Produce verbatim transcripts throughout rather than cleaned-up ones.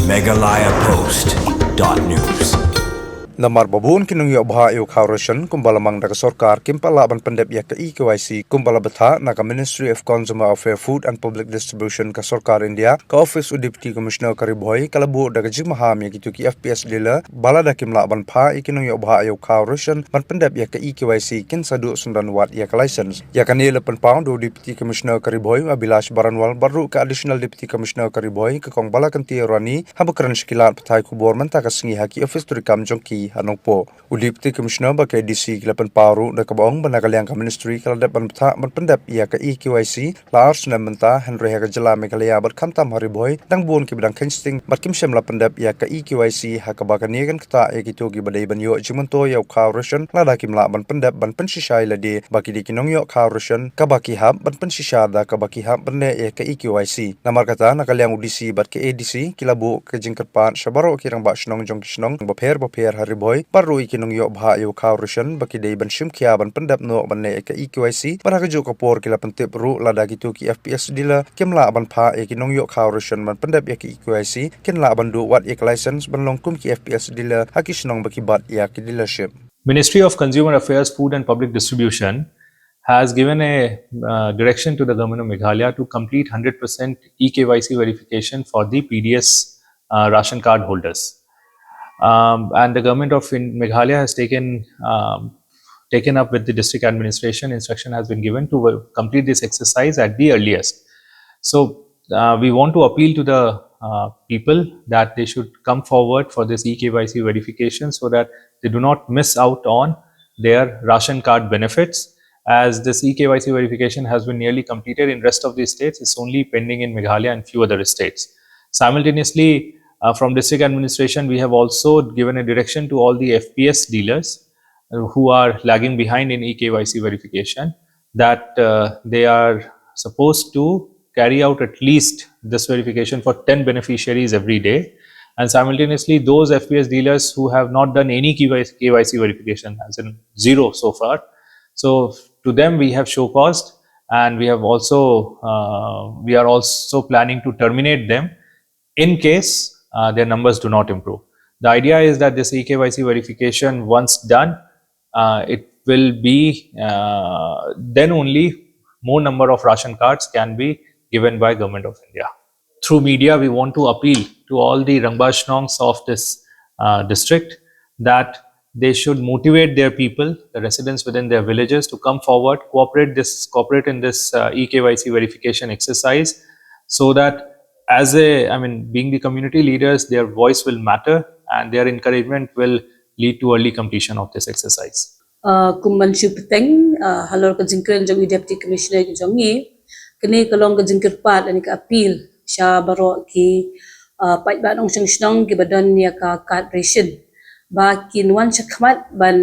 Meghalaya Post dot news. Namar ba bun ki nongïoh bhah ïa u khaw ration kumba la mang da ka sorkar kim pat lah ban pyndep ïa ka e-K Y C kumba la bthah na ka Ministry of Consumer Affairs, Food and Public Distribution ka sorkar India, ka office u Deputy Commissioner ka Ri Bhoi ka la buh da ka jingmaham ïa kito ki F P S dealer ba lada kim lah ban phah ïa ki nongïoh bhah ïa u khaw ration ban pyndep ïa ka e-K Y C kin sa duh syndon wad ïa ka license. Ïa kane la pynpaw da u Deputy Commissioner ka Ri Bhoi Abhilash Baranwal bad ruh ka Additional Deputy Commissioner ka Ri Bhoi ka Kong Balakanti Rani haba kren sha ki lad pathai khubor mynta ka sngi ha ki office treikam jong ki ha Nongpoh. U Deputy Commissioner bad ka A D C ki la pynpaw ruh da kaba ong ba na ka liang ka Ministry ka la dep ban bthah ban pyndep ïa ka e-K Y C la ar snem mynta, hynrei ha ka jylla Meghalaya bad khamtam ha Ri Bhoi dang bun kiba dang kheiñ sting bad kim shym la pyndep ïa ka e-K Y C, ha kaba kane kan ktah ïa kito kiba dei ban ïoh jingmyntoi ïa u khaw ration lada kim lah ban pyndep ban pynshisha ïa lade ba ki dei ki nongïoh khaw ration kaba ki hap ban pynshisha da kaba ki hap ban leh ïa ka e-K Y C. Namar kata na ka liang u D C bad ka A D C ki la buh ka jingkyrpad sha baroh ki rangbah shnong jong ki shnong bapher bapher ha Ri Bhoi bad ruh ïa ki nongïoh bhah ïa u khaw ration ba ki dei ban shim khia ban pyndep noh ban leh ïa ka e-K Y C, bad ha kajuh ka por ki la pyntip ruh lada kito ki F P S dealer kim lah ban phah ïa ki nongïoh khaw ration ban pyndep ïa ka e-K Y C kin lah ban duh wad ïa ka license ban long kum ki F P S dealer ha ki shnong ba ki bat ïa ki dealership. Ministry of Consumer Affairs, Food and Public Distribution has given a uh, direction to the Government of Meghalaya to complete hundred percent e-K Y C verification for the P D S uh, ration card holders. Um, and the Government of in- Meghalaya has taken um, taken up with the district administration. Instruction has been given to uh, complete this exercise at the earliest. So uh, we want to appeal to the uh, people that they should come forward for this e-K Y C verification so that they do not miss out on their ration card benefits, as this e-K Y C verification has been nearly completed in rest of the states. It's only pending in Meghalaya and few other states. Simultaneously, uh, from district administration, we have also given a direction to all the F P S dealers uh, who are lagging behind in e-K Y C verification that uh, they are supposed to carry out at least this verification for ten beneficiaries every day. And simultaneously, those F P S dealers who have not done any K Y C, K Y C verification, as in zero so far, so to them we have show caused, and we have also uh, we are also planning to terminate them in case uh, their numbers do not improve. The idea is that this e-K Y C verification, once done, uh, it will be uh, then only more number of ration cards can be given by Government of India. Through media, we want to appeal to all the Rangbah Shnongs of this uh, district that they should motivate their people, the residents within their villages, to come forward, cooperate this cooperate in this uh, e-K Y C verification exercise, so that as a, I mean, being the community leaders, their voice will matter and their encouragement will lead to early completion of this exercise. Uh, kum ban shu bteng uh, halor ka jingkren jong i Deputy Commissioner ki jong ngi, kane ka long ka jingkyrpad lane ka appeal sha baroh ki uh, paidbah nongshong shnong kiba don ïa ka card ration ba kin wan shakhmat ban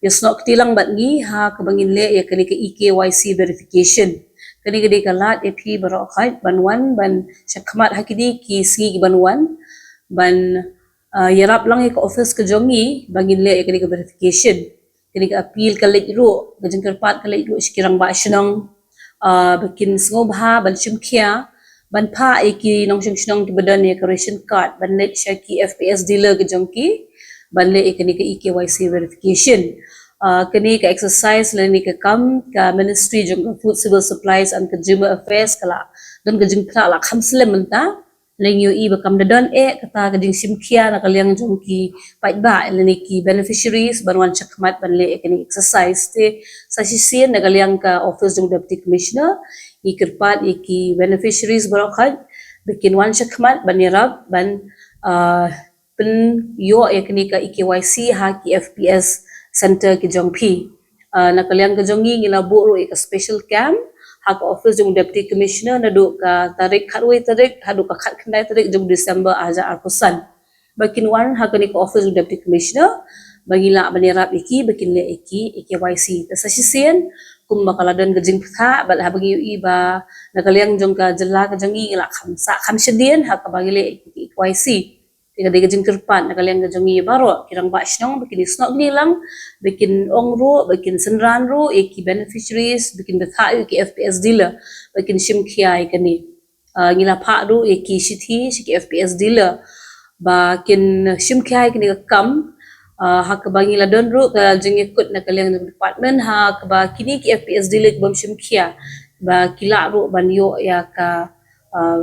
ïasnoh kti lang bad ngi ha kaba ngin leh ïa kane ka e-K Y C verification. Kane ka dei ka lad ïa phi baroh khoit ban wan ban shakhmat ha kine ki sngi ki ban wan ban uh, ïarap lang ïa ka office ka jong ngi ba ngin leh ïa kane ka verification. Kane ka appeal ka leit ruh, ka jingkyrpad ka leit ruh sha ki rangbah shnong uh, ba kin sngewbha ban shim khia ban phah ïa ki nongshong shnong kiba don ïa ka ration card ban leit sha ki F P S dealer ka jong ki ban leh ïa kane ka e-K Y C verification. Uh, kane ka exercise lane ka kam ka Ministry jong ka Food, Civil Supplies and Consumer Affairs ka la don ka jingphla la kham slem mynta. Leng ïohi ba kam da don eh kata ka jingshim khia na ka liang jong ki paidbah lane ki beneficiaries ban wan shakhmat ban leh ïa kane ka exercise. Te sa shisien na ka liang ka office jong Deputy Commissioner ngi kyrpad ïa ki beneficiaries baroh khoit ba kin wan shakhmat ban ïarap ban uh, pynïoh ïa kane ka e-K Y C ha ki F P S center ki jong phi. Uh, na ka liang ka jong ngi ngi la buh ruh ïa ka special camp ha ka office jong Deputy Commissioner naduh ka tarik khatwei tarik haduh ka khatkhyndai tarik jong December arhajar arphew san. Ba kin wan ha kane ka office jong Deputy Commissioner ba ngi lah ban ïarap ïa ki ba kin leh ïa ki e-K Y C. Te sa shisien kumba ka la don ka jingpyrta bad haba ngi ïohi ba na ka liang jong ka jylla ka jong ngi ngi la kham sah kham shadien ha kaba ngi leh ïa ki e-K Y C. Te ka dei ka jingkyrpad na ka liang ka jong ngi baroh ki rangbah shnong ba kin ïasnoh kti lang ba kin ong ruh ba kin synran ruh ïa ki beneficiaries ba kin bthah ïa ki F P S dealer ba kin shim khia ïa kane. Uh, ngi la phah ruh ïa ki shithi sha ki F P S dealer ba kin shim khia ïa kane ka kam, ah, ha kaba ngi la don ruh ka jingïakut na ka liang jong department ha kaba kine ki F P S D leit bym shim khia ba ki lah ruh ban ïoh ïa ka, ah,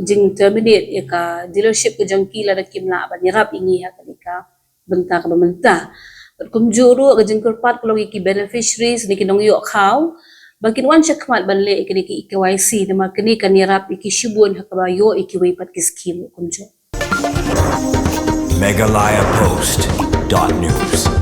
jing terminate ïa ka dealership ka jong ki lada kim lah ban ïarap ïa ngi ha kane ka bynta kaba mynta. Bad kumjuh ruh ka jingkyrpad ka long ïa ki beneficiaries ne ki nongïoh khaw ba kin wan shakhmat ban leh ïa kane ka E K Y C namar kane kan ïarap ïa ki shibun ha kaba ïoh ïa kiwei pat ki skim kumjuh. Meghalaya Post dot news.